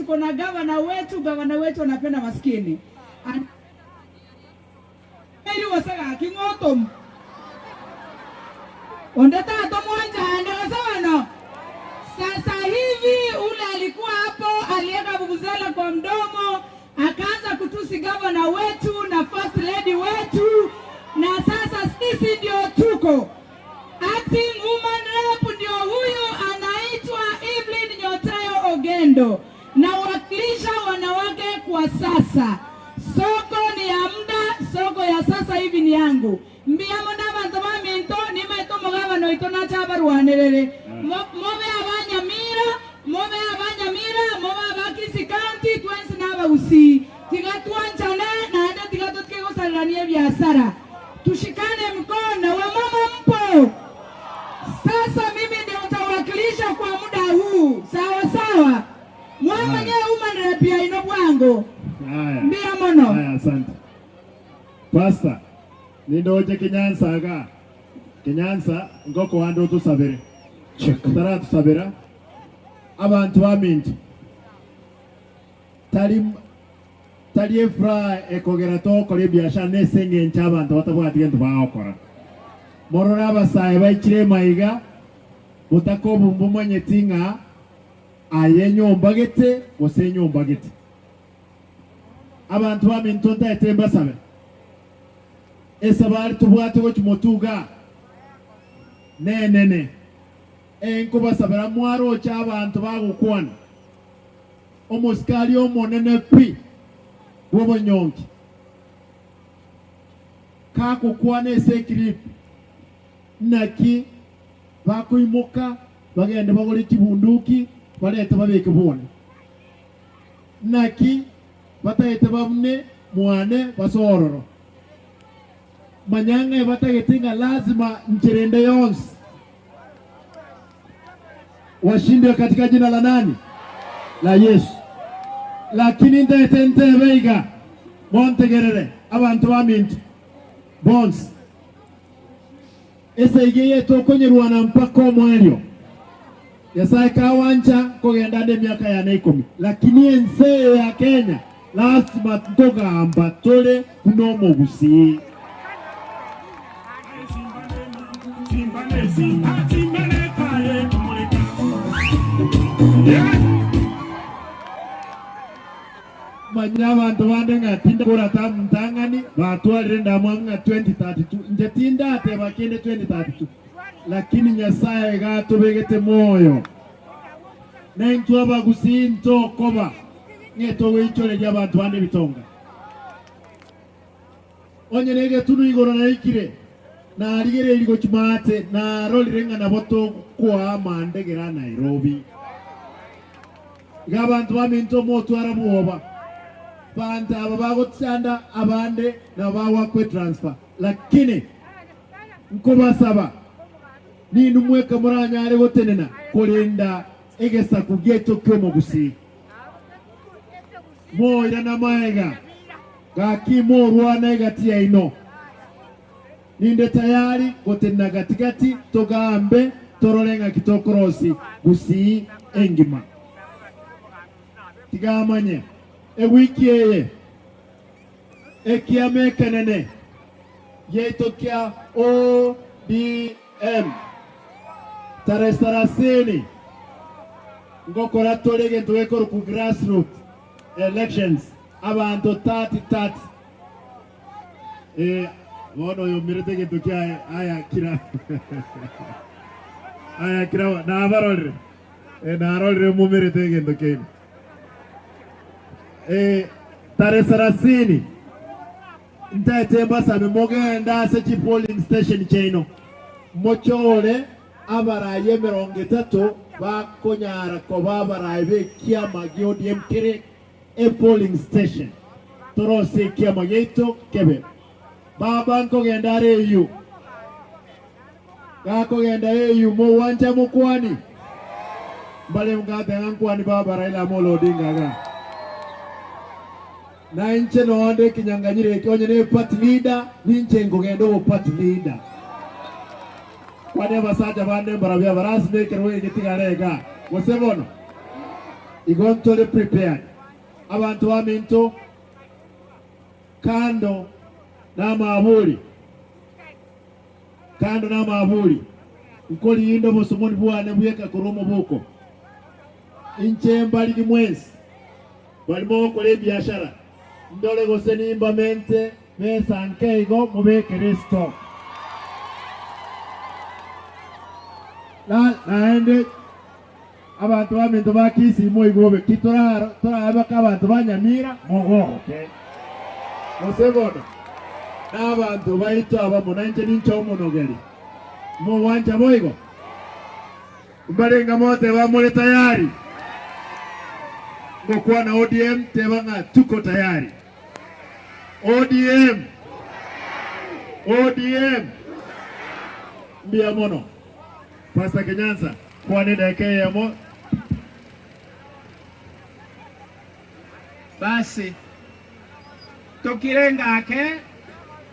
tuko na gavana wetu, gavana wetu anapenda maskini. Eri gose gaki ng'otomu. Onde tatomwancha ande gose bono? Sasa hivi ule alikuwa hapo alieka vuvuzela kwa mdomo akaanza kutusi gavana wetu na first lady wetu, na sasa sisi ndio tuko acting woman rep, ndio huyu anaitwa Evelyn Nyotayo Ogendo, nawakilisha wanawake kwa sasa. Soko ni ya muda, soko ya sasa hivi ni yangu. Mbuya mono abanto baminto, nimaete omogabana oito nache abarwanerere. Mobe aba Nyamira, mobe aba Nyamira, mobe aba Kisii County, twensi nabagusii. Tiga twanchane naende tiga totige gosarerania ebiasara. Tushikane mkono, wamama mpo? Sasa mimi ndio nitawakilisha kwa muda huu, sawa sawa? Mwamanya woman rep yaino bwango. Haya. Mbuya mono. Haya, asante. Pastor, nindoche Kenyansa iga. Kenyansa ngokoande otosabere. Otaratusabera, abanto baminto, tari tari efuraha ekogera togokora ebiashara nese eng'encho abanto batabwati gento bagokora. Morore abasae baichire emaiga, motakobumba omanyeti ng'a aye nyomba gete gose enyomba gete. Abanto baminto ntaete mbasabe, esabari tobwate gochia motuga nenene, ee nkobasabera mwaroche abanto bagokwana, omosikari omonene pi bw'obonyonki kagokwana ase ekiripi, naki bakoimoka bagende bagore chibunduki barete babeke bwone. Naki batagete babune mwane basoe ororo? Manya ng'a ebatagete ng'a lazima nchera ende yonsi washindwe katika jina la nani? La Yesu. Lakini ntagete ntebe iga, montegerere abanto baminto bonsi, Esegi eye tokonyerwana mpaka omoerio. Nyasae kawancha nkogenda ande emiaka yane ikomi, lakini ense eye ya Kenya lasima nkogamba tore buna omogusii. Manya abanto bande ng'a tindakora ntang'ani, batwarire endamwamu ng'a 2032, inche tindateba kende 2032, lakini Nyasae iga atobegete moyo, na intwe abagusii ntokoba ng'e togoichoreria abanto bande ebitonga. Onye negetunu igoro naikire, narigereirie gochia maate, narorire ng'a nabo tokoa amandegere a Nairobi. Iga abanto baminto motwara bwoba, banto aba bagochanda abande nabo bagoakwa etransfer, lakini nkobasaba ninwe mweka moranyare gotenena korenda egesaku giaito ki'omogusii. Moirane amaega, gaki morwane egati yaino. Ninde tayari gotenena gati-gati togambe torore ng'aki tokorosi Gusii engima. Tiga amanye ewiki eye ekiama ekenene giaito kia ODM tarehe sarasini ngokora tore egento gekorokwa grassroot elections abanto 30 30 Eh, bono oyo omirete egento kiaye aya kira aya kira nabarorire eh, narorire momirete egento kiaino eh, tarehe sarasini ntaete mbasabe mogende ase chi polling station chiaino mochore abarayi emerongo etato bakonyara koba abarayi b'ekiama gia ODM kere E polling station torosie ekiama giaito kebe. Baba nkogenda are eyio. Gakogenda eyio mogwancha mokwani? Mbare ngateba ng'a nkwani baba Raila Amolo Odinga igaa. Na inche nonde ekinyanganyiro eke onye ne party leader ninche nkogenda obo party leader. Kwani abasacha bande mbarabwo abarasime ekerogo eke getigare igaa gose bono? Igo ntore prepared. Abanto baminto kando namabori, kando namabori, nkoriinda obosomoni bwane bweka korwa omoboko. Inche mbarigi mwensi baria mogokora ebiashara, ndore gose nimbamente besa nke igo mobekere estock. Na naende Abanto baminto ba Kisii moigwe ki torabe baka abanto ba Nyamira mogoke. Gose bono nabanto baito abamo nainche ninche omonogeri. Mogwancha boigo? Mbarenga moteba more tayari? Ngokwana ODM teba ng'a tuko tayari. ODM! ODM! Mbuya mono. Pastor Kenyansa, kwana edageka eyemo. Basi, tokire ngake.